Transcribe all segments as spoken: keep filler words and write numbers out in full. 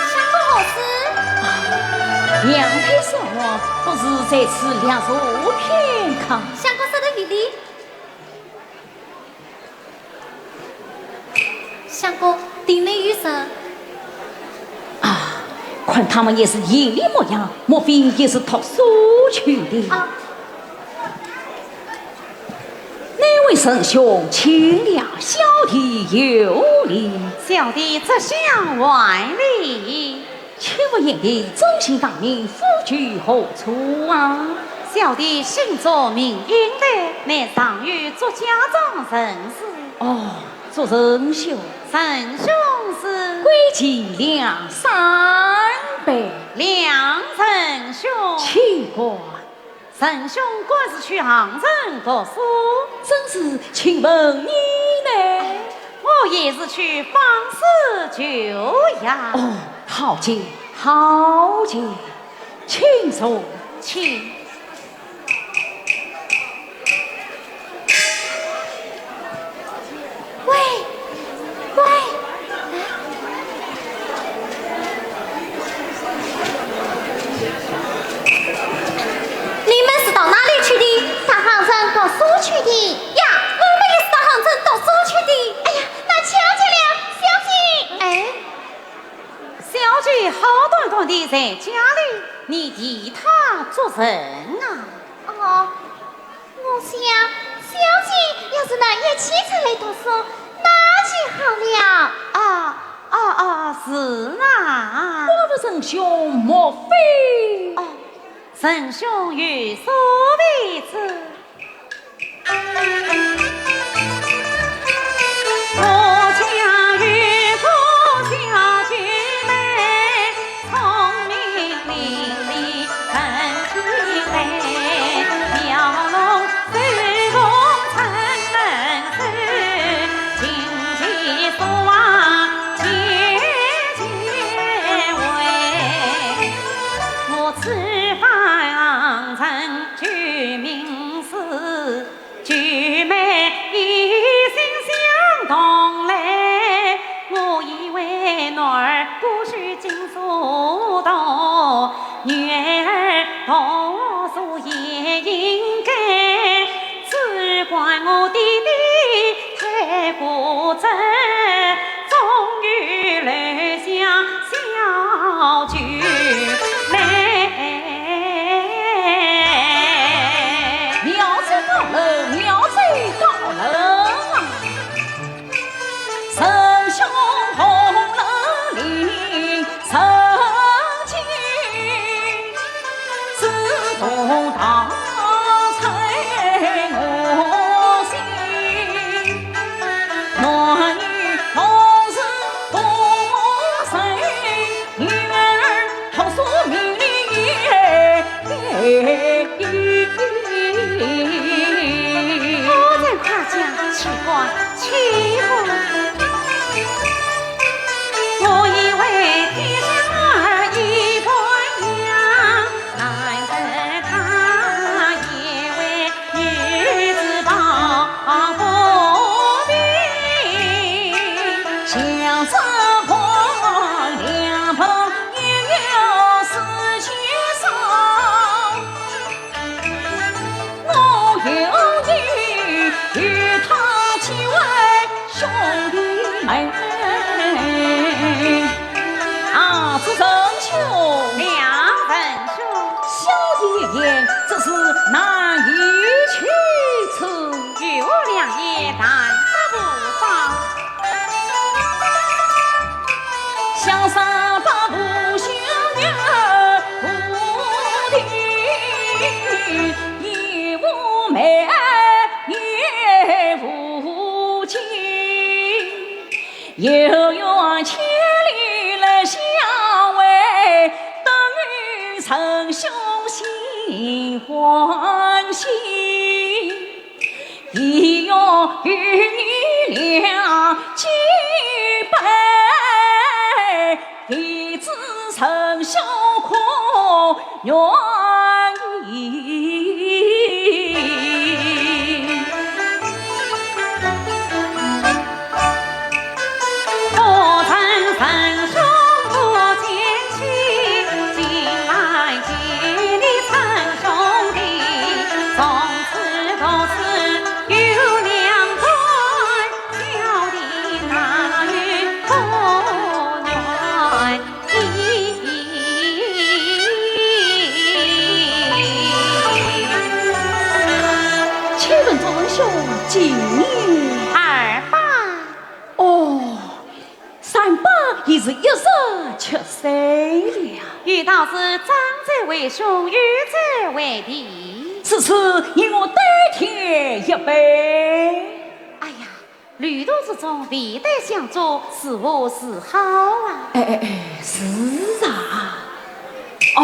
相公何事？杨太少爷不如在此略坐片刻。相公说得有理。 相公，店内有人。啊，看他们也是一脸模样，莫非也是读书去的？啊。哪位仁兄，请了小弟有礼。小弟这厢还礼。 请问贤弟，尊姓大名，府居何处啊？小弟姓祝，名应德，乃上元祝家庄人氏。哦，祝仁兄。仁兄是？贵姓梁山伯。梁仁兄。奇怪， 仁兄官是去杭州读书。正是，请问你呢？我也是去访师求学。哦，好极，好极，请坐。请。 喂，喂，你们是到哪里去的？到杭州读书去的。呀，我们也是到杭州读书去的。哎呀，那巧极了，小姐。哎，小姐好端端地在家里，你替她作甚啊？哦， 我想，小姐要是能一起出来读书，那就好了。啊，啊，啊，是啊。我说仁兄莫非……哦，仁兄有所未知。 我家有个小姐妹，聪明伶俐真俊美，描龙绣凤真能手，琴棋书画皆皆会。我此番上任就命师， 九妹一心想同来，我以为男儿不许进书读，女儿读书也应该，只怪我爹爹太固执，终于留下 小九妹。妙哉高人，妙哉高人啊！神兄红楼里曾经，只懂当才我心。 男女同是同门生，女儿读书名利也。果真夸奖，岂敢岂敢。我以为天下儿一般样，难得她也为 女子抱不平，想这旁两旁也有四句少，我有意与她结为有缘千里来相会，得遇仁兄心欢喜。一月与你两举杯，弟子仁兄可愿意？ 请问祝仁兄今年？二八。哦，三八已是一十七岁了。有道是长者为兄，幼者为弟。此次你我对天一杯。哎呀， 旅途之中未得相助，如何是好啊？哎哎哎，是啊。哦，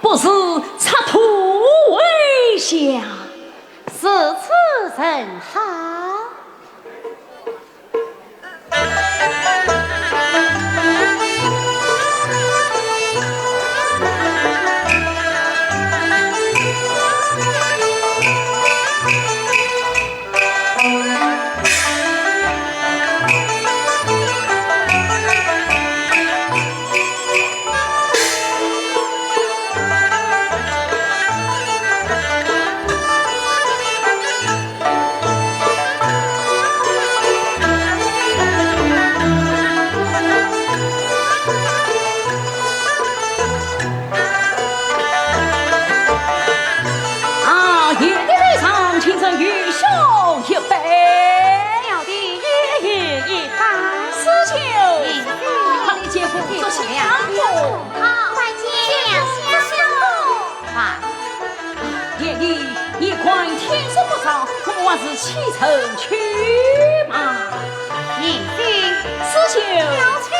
不如拆土为香。如此甚好。 啊，贤弟在上，请受愚兄一杯。小弟也有一方。师兄，请坐。好，你姐夫坐下。好，拜见。师兄。啊，贤弟，你看天色不早，我们还是启程去吧。贤弟，师兄。小弟